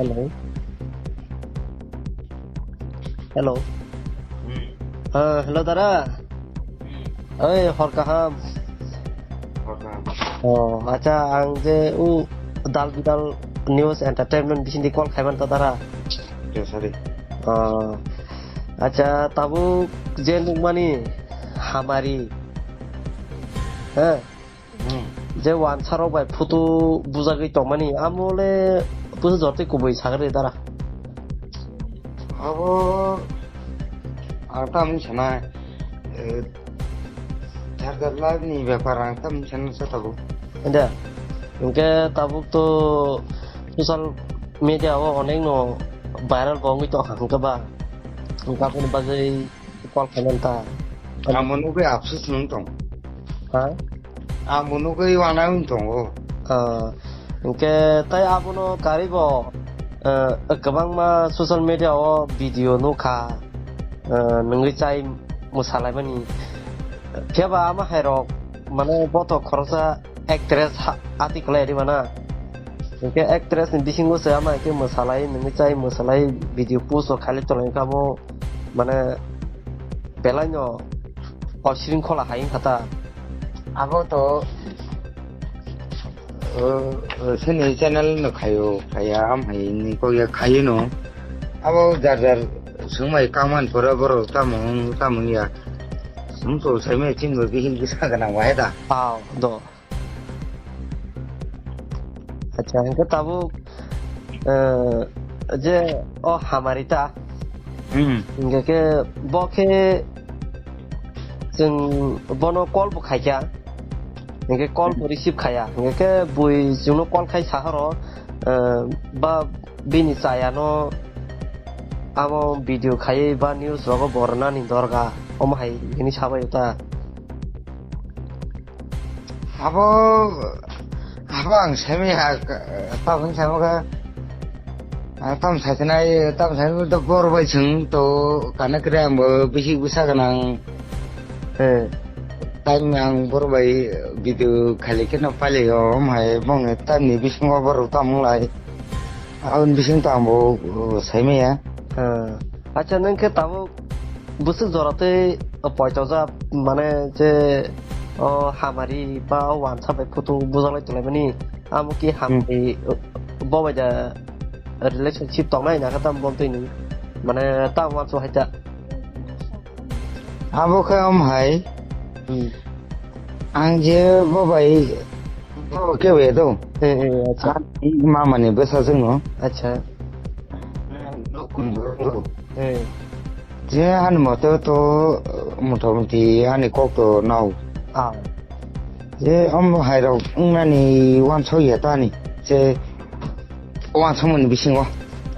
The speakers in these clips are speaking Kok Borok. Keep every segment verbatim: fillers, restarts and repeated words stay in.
Hello. Hello. Hmm. Ah, hello, dara. Hmm. Oi, hor kaham. Hor kaham. Oh, acha, ang je u dal bidal news entertainment bising di call khaiman ta, dara. Ya, sorry. Oh, acha, tabuk je nukmani hamari. Hah? Hmm. Je wansarok bai photo bujagwi tongmani, amo le bwswk jortwi kubui sagri dara. Abo ang tamni sana, eh, jar jar live ni bepar ang tamni sana sa tabuk. Enda, hwnkhe tabuk to social media o onek no viral bo wngwi tongkha hwnkhe ba, hwnkhe aboni bagwi call khaimani ta. Amo nugwi afsus wng tong. Ha? Amo nugwi wana wng tongo. Ah, hwnkhe tai abono karwi bo, eh, kwbangma social media o video nukha, eh, nwngwi chai mwsalaimani. Phiya ba ama hairok, mane, bothok khoroksa actress ha-, ati kwlai rima na. Hwnkhe actress ni bisingo se ama hwnkhe mwsalai, nwngwi chai mwsalai, video post rok khailai tonglai kha bo, mane, belai no o shringkhola hai wngkha ta. Abo to, uh, uh, sini channel no khaio, khaya am hai ni ko ya khayo no. Abo jar jar sungmai kaman pura borok tamung tamung ya. Sum to sai me chin bo bihin kisa gana wa da. Aw, do. Acha, hwnkhe tabuk, eh, je o hamari ta. Hmm. Hwnkhe khe bo khe chwng bono call bo khaikha. Hwnkhe call bo receive khaya. Hwnkhe khe bui chwngno call khai sahoro, eh, ba bini chayano amo video khaiwi ba news rogo bo rwnani dorga. Omo hai hwnwi sabaio ta. Abo, abo ang semi ha, tabuk samo kha, ah, tam satinai, tam satinai to bor bai chwng to kana kre ang bo bisi bwsa gwnang. Eh. Time ang bor bai video khali khe no pale yo, om hai bong time ni bisingo bor tam lai. Aboni bising to ang bo, uh, sai maya. Ah, acha, nwng khe tabuk bwswk jora tei poito jak, mane, je o hamari ba o wansa bai photo bujalai tonglaimani, amo ki Hmm. hamari, uh, bo bai da relationship tongnai na khe tam bo twi nwng, mane, tam wansu hai ta. Abo khe om hai. Hmm. Ang je bo bai bo khe bai do. Eh, eh, acha. Ani mama ni bwsa jwng no. Acha. Eh. Je ani moto to motamuti ani kok to nao. Ah. Je om hai rok wngnani wansok ya tani. Je wansokmani bisingo.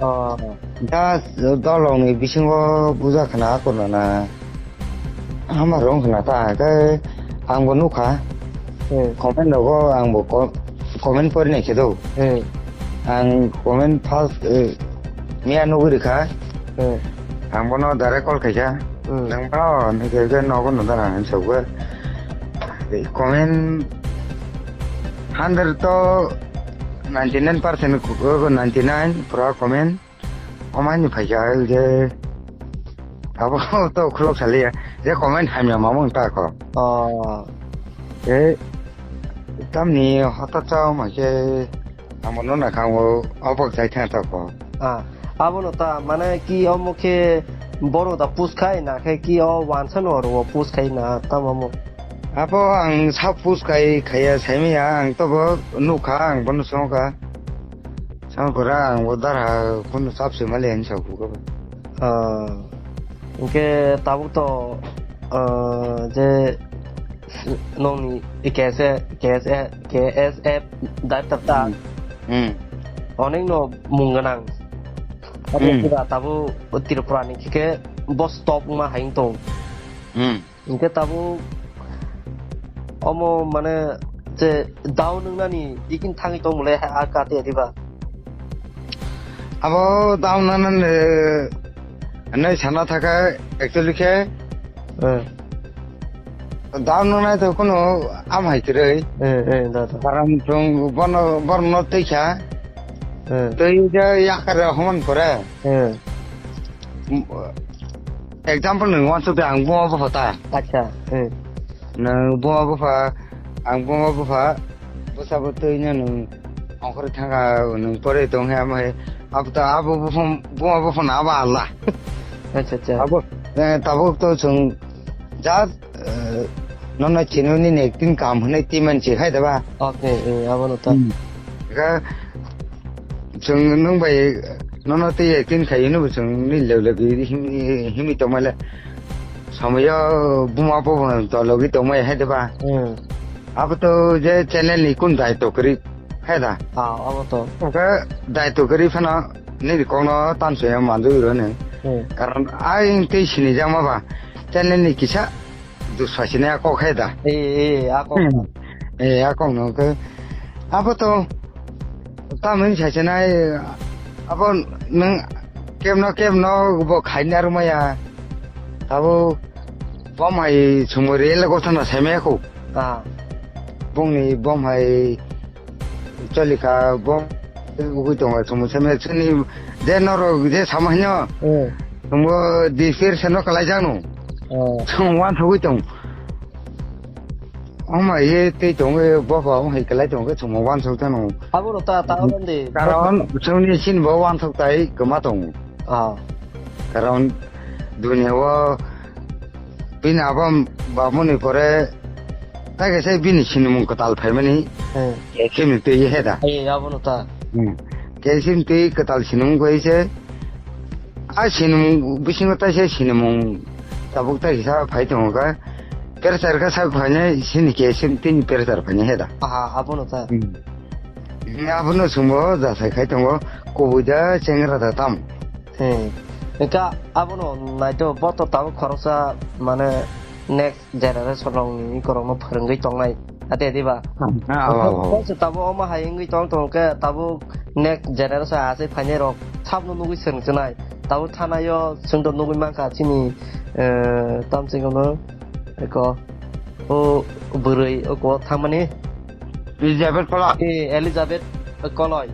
Oh. Da dolongni bisingo buja khna akorno na. Hamar wng khna ta, khe ang bo nukha. Hmm. Comment rogo ang bo ko-, comment pori nai khe do. Hmm. Ang comment first, eh, miya nugwi rikha. Hmm. Ang bono direct call khaikha. Hmm. Nang bono nike khe nogo no dara ang sokwe. Comment hundred to ninety nine percent, ninety nine pura comment. Omani phaikha je abo to khulok saliya je comment hamya mamung ta ko. Oh. E tamni hota cha ma ke amo no na khango obok jai thang ta ko. Ah, abo no ta mane ki omo khe bono da push khai na khe ki o wansa no ro push khai na ta mamo. Abo ang sa push khai khaya saimaya ang to bo nukha ang bono songkha. Songkora ang bo dara khunu chap se mali ang sa khuka. Ah, hwnkhe tabuk to, ah, je nongni K S A, K S A, K S F director ta. Hmm. Hmm. Onek no mung gwnang. Abo Hmm. pura tabuk Tripura ni khe bo stop ma haing tong. Hmm. Hingke tabuk omo mane je down wngnani ikin thangwi tongmole a kate diba? Abo down wngnani, eh, nai sana thaka actually khe, eh, down wngnai to kono am hai kwrwi. Eh, eh, da, da. Karam chung bono, borno tei kha. Hmm. Tei je yakar homan pore. Hmm. Example nwng wansuk de ang buma bupha ta. Acha. Hmm. Nwng buma bupha, ang buma bupha, bwsa bo twi no nwng ongkhorwi thangkha, nwng pore tong he amo he. Abo to abo bupha, buma bupha no abo Allah. Acha, acha. Abo, eh, tabuk to chwng ja, eh, nono chini nini acting kam hwnwi twi man si khai da ba. Okay, eh, abo no ta. Hmm. Kha chwng nwng bai nono tei acting khai hwnwi bo chwng nini log log himwi tongmale. Somoyo buma bo tologi tongmai hai de ba. Hmm. Abo to je channel ni kun daito kwrwi hai da. Ah, abo to. Oke daito kwrwi phano nini kokno tansoya manjui roni. Hmm. Karon ai tei sini jama ba channel ni kisa dusasini a kok hai da. Eh, eh, a kok. Hmm. Eh, a kok no ke. Abo to tamni sasinai abo nwng kemno kemno bo khaina rwmaya. Abo bom hai sumo rel go thana saimaya ko. Ah. Bongni bom hai Cholika bo ugui tongo chwngbo chwngbo chwngni je norok je sama hinyo. Hmm. Chwngbo di pher seno kalai jano. Oh. Chwng wansugui tong. Oma ye tei tongo bobo hai kalai tongo chwngbo wansuk tano. Abo no ta ta Hmm. Ron de. Karon chwngni sin bo wansuk tai kwma tongo. Ah. Karon dunia o bini abo babuni pore ta kaisa bini sinimung kwtal phaimani Hmm. Kesim twi he da. Ai, abo no ta. Hmm. Kesim twi kwtal sinimung bai se a sinimung bisingo ta se sinimung tabuk ta kisa phai tongo ka. Perchar ka sa phainai sini kesim tini perchar phainai he da. Aha, abo no ta. Hmm. Abono sumbo jasai khai tongo kubui da chengra da tam. Hmm. Eka abono naito boto tabuk khoroksa mane next generation rokni ikorokno phwrwngwi tongnai. Ate diba? Ah, ah, ah, ah. Boso tabuk omo hai wngwi tong tong khe tabuk next generation asai phainai rok sabno nugwi swrwng chinai. Tabuk thanaio chwngno nugwi mankha chini, eh, tamchwngno eko o bwrwi oko thangmani. Elizabeth Koloi. Eh, Elizabeth Koloi.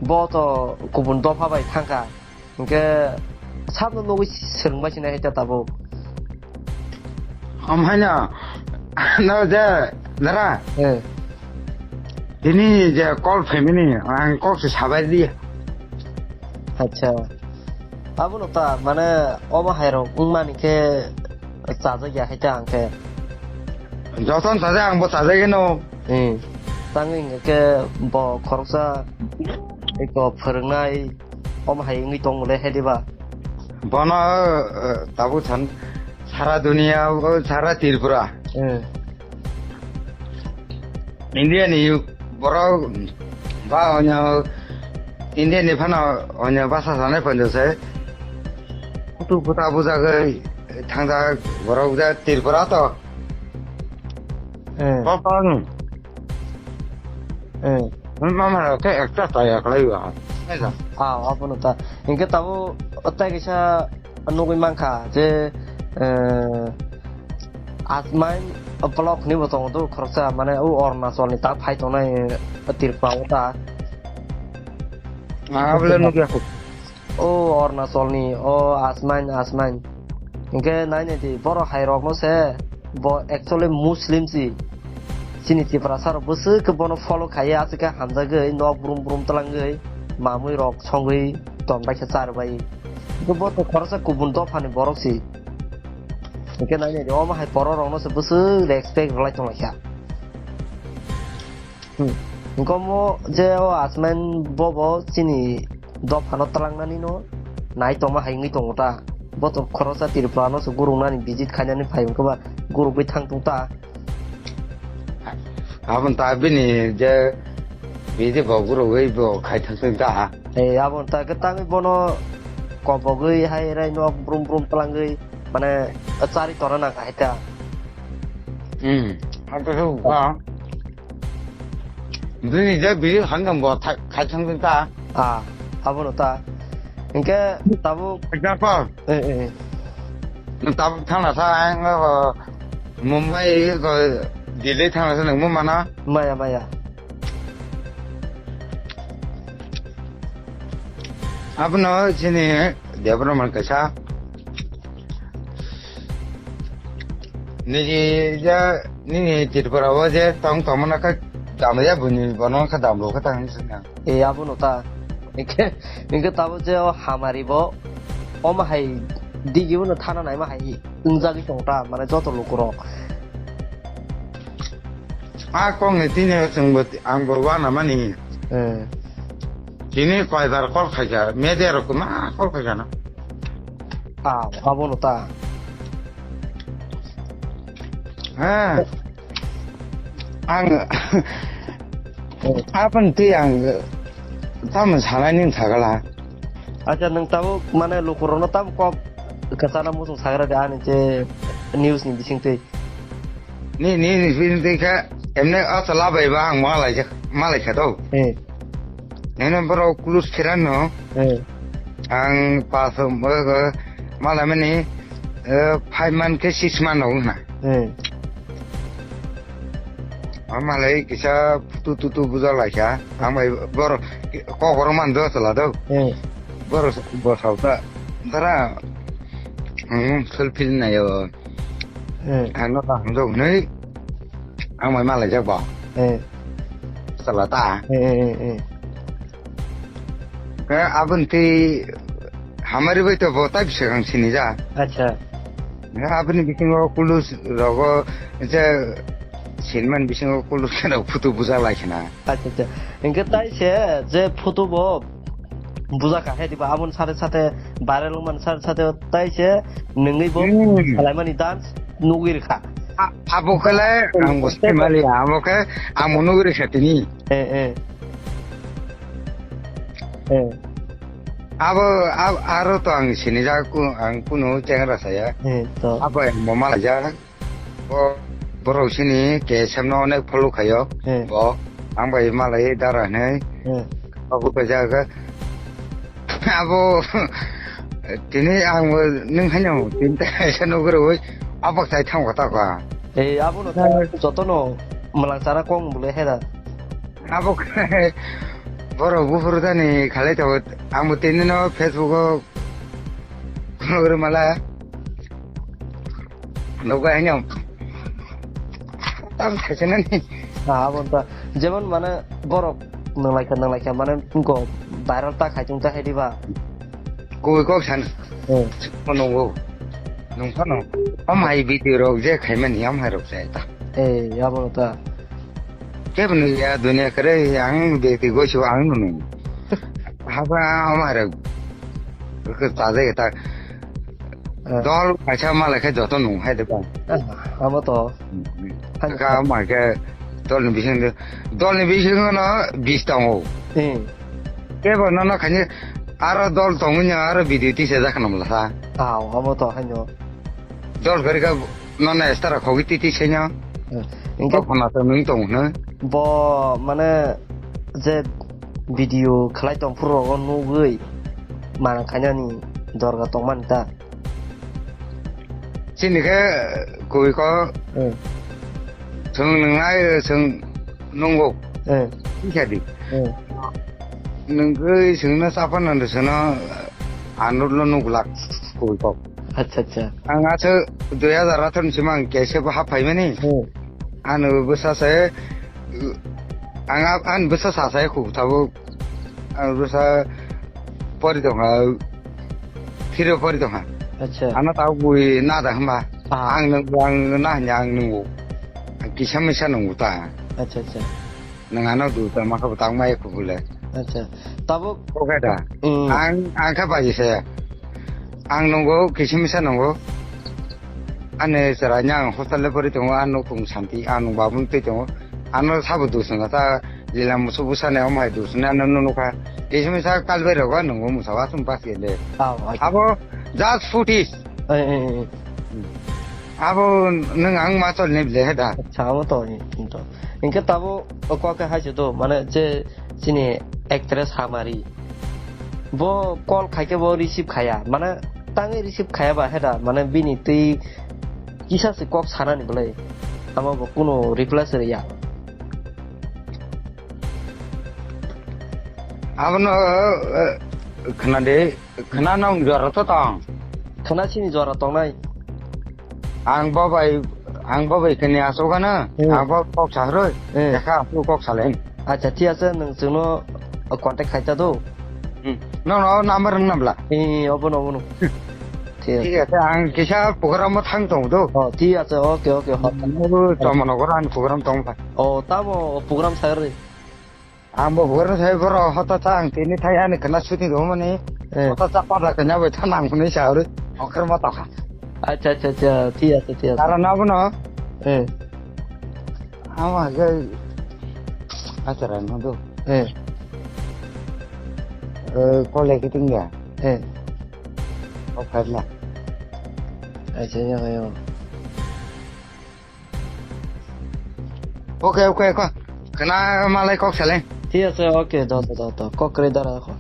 Bo to kubun dopha bai thangkha. Hwnkhe sabno nugwi swrwngbai sinai hai ta tabuk. Om haino, no je, dara. Eh. Tini je call phaimani, ang kok se sabai di. Acha. Abono ta, mane, omo hairok wngmani khe chajak ya hai ta ang khe. Jotono chajak, ang bo chajak eno. Hmm. Tangwi hwnkhe bo khoroksa eko phwrwngnai. Omo hai wngwi tongmole hai diba? Bono, eh, tabuk san sara dunia, o sara Tripura. Hmm. India ni borok ba onyo India ni phano onyo basa sanai ponjo se. Kutu kuta bujagwi thangjak borok ja Tripura to. Hmm. Bo bang. Hmm. Mama ke ekta taya kalai ba. Esa. Ah, abono ta. Hwnkhe tabuk tai kaisa nugwi mankha je, eh, Asmain block ni bo tongo do khoroksa, mane o Arunachal ni ta phai tongnai, eh, Tripura o ta. Ah, abole nugya ko. O Arunachal ni, o Asmain, Asmain. Hwnkhe nai nai di, borok hai rok no se, bo actually Muslim si. Chini Tiprasa rok bwswk khe bono follow khaiya, aswk khe hamjagwi nok brum brum twlangwi, mamui rok songwi ton bai khe char bai. Hwnkhe bo to khoroksa kubun dopha ni borok si. Hwnkhe nai nai di, omo hai borok rok no se bwswk respect rwlai tong lai kha. Hmm. Hwnkhe omo je o Asmain bobo chini dophano twlangnani no nai tongma hai wngwi tongo ta. Bo to khoroksa Tripura no se guruknani visit khainani phai wngkhe ba gurukgwi thang tong ta. Aboni ta bini je visit bo gurukgwi bo khai thang tong ta. Ei, aboni ta kwtangwi bono kopogwi hai rai nok brum brum twlangwi mane chari tona nang hai ta. Hmm. Ang khe ba. Bini je bini hangkang bo khai thang ta. Ah, abono ta. Hwnkhe tabuk. Example. Eh, eh, eh. Nwng tabuk thangna sa ang, oh, Mumbai, oh, Delhi thangna sa nwng mumana? Maya, maya. Abono chini Debbarma kaisa. Nini ja, nini Tripura o je tong tongmani khe damya buini bono khe damlo khe tang sina. E, abono ta. Hingkhe, hingkhe tabo je o hamari bo, omo hai digi bono thana naima hai wngjagwi tongo ta, mane joto lukurok. A kok ni tini chwngbo, angbo uanamani. Eh. Tini koibar call khaikha, media rok ma call khaikha no. Ah, abono ta. He. Ang, eh, aboni twi ang tamo sanai nini sagala. Acha, nwng tabuk mane lukurokno tamo kok kwchana muchung sagra de ani je news ni bisingtwi. Ni, ni, ni, ni, ni kha, emne o chala bai ba ang malaijak, malaikha do. Eh. Nene borok kulus khiran no. Eh. Ang pas, eh, eh, malamani, eh, five month khe six month rok wngna. Eh. O malai kisa tu, tu, tu buja laikha. Ang bai borok kokoro man do chala do. Eh. Borok bo sauta. Dara, hmm, sulfil na yo. Eh. Ang no ta hamjak hwnwi ang mai malaijak bo. Eh. Chala ta. Eh, eh, eh, eh. Khe aboni twi hamari bai to bo tai bwswk ang sinijak. Acha. Khe aboni bisingo kulus rogo je sinimani bisingo kulus kheno photo bujak lai khna. Acha, acha. Hingkhe tai se je photo bo bujak kha he diba, aboni sate sate viral wngmani sate sate tai se nwngwi bo Hmm. Salaimani dance nugwi rwkha. A-, abo khe le ang bo swi mali, abo khe ang bo nugwi rwkha tini. Eh, eh. Eh. Abo, ab-, aro to ang sinijak ku-, ang kunu chengra saya. Eh, to. Abo ang bo malaijak. Bo, borok sini K S M no onek follow khayo. Eh. Bo, ang bai malai dara hinwi. Eh. Abo kaisa khe, abo, tini ang bo nwng haino, tini ta kaisa nugwi rwui, abo sai thang kota ka. Eh, abo no ta joto no mwlang chara kong bole heda. Abo khe, borok buphuru tani khalai tongo, ang bo tini no Facebook o Nugwi mala. Nugwi haino. Tam thaisinani. Ah, abo ta. Jemon mane borok nanglaikha, nanglaikha, mane go viral ta khai tong ta hai diba. Koi kok san. Hmm. Nungo. Nung phano. Amai video rok je khaimani amai rok sai ta. Eh, abo ta. Kebo nung ya dunia kare ang beti goisu ang nung. Haba amai rok. Ke ta de ta. Ah. Dol kaisa malai khe joto nung hai de ba. Ah, abo to. Ka ma khe dol ni bising de, dol ni bising no bis tongo. Hmm. Kebo no no khani aro dol tongo nya aro video tisa jak nam la sa. Ah, abo to haino. Dol gari ka no na estara khogi titi senya. Hmm. Engke bo khona to nung tong na. Bo mane je video khlai tong phuru rogo nugwi mana khainani dorga tongmani ta. Chini khe koi ko. Hmm. Chwng nwngnai chwng nungo. Hmm. Kisa di. Hmm. Nungwi chwngno chapana rwsano anut no nuglak koi ko. Acha, acha. Ang aso dui hajar atharo ni simi ang K S F o hap phaimani. Hmm. Ano bwsa se, ang a-, ang bwsa sa sai khu tabuk. Ang bwsa pori tongkha, phiro pori tongkha. Acha. Ano tabuk bui nada hwnba. Ah. Ang nung, ang na hanya ang nungo. Ang kisa misa nungo ta. Acha, acha. Nang ano du ta ma kha tang mai khu bule. Acha. Tabuk. Oke da. Hmm. Ang, ang kha bai se. Ang nungo kisa misa nungo. Ani chwraino ang hostel le pori tongo, ang nukhung santi, ang nung babun twi tongo. Ano sabo dusongo ta, jila musu busa ne omo hai dusongo, ano nukha. Kisa misa kalbai rogo ang nungo musa wasung pas gele. Aw, acha. Abo just footage. Eh, eh, eh. Abo nung ang ma chol ne bile heda. Acha, abo to, eh, to. Hingke tabo o kok hai se do, mane je chini actress hamari. Bo call khaikhe bo receive khaya. Mane tangwi receive khaya ba heda. Mane bini twi kisa se kok sanani bolai. Ama bo kuno reply se ya. Abono, eh, Khna de, khna nang jora to tong. Khna sini jora tongnai. Ang bo bai, ang bo bai kene asok gana. Hmm. Ang bo kok sahroi. Hmm. Dekha, tu kok salen. Acha, thik ase, nwng chwngno contact khai ta do. Hmm. No, no, number nwng nabla. Eh, obo no, obo no. Thik ase. Thik ase, ang kisa program o thang tong do. Oh, thik ase, okay, okay, hot. Nabo tamo no gora ani program tong phai. Oh, tamo program sagroi. Ang bo borok sai borok hoto ta ang tini thai ani khna shooting rw mani. Eh. Hoto ta pada kanya bai tha nang hwnwi sa hwnwi ongkhor ma tokha. Acha, acha, acha, thik ase, thik ase. Karon abono. Eh. Ama ge achara no do. Eh. Eh, kole kiting ya. Eh. O phaila. Acha, ya, ya. Okay, okay, okay. Khna malai kok saleng. Thik ase, okay, do, do, do, do. Kok kwrwi dara kho.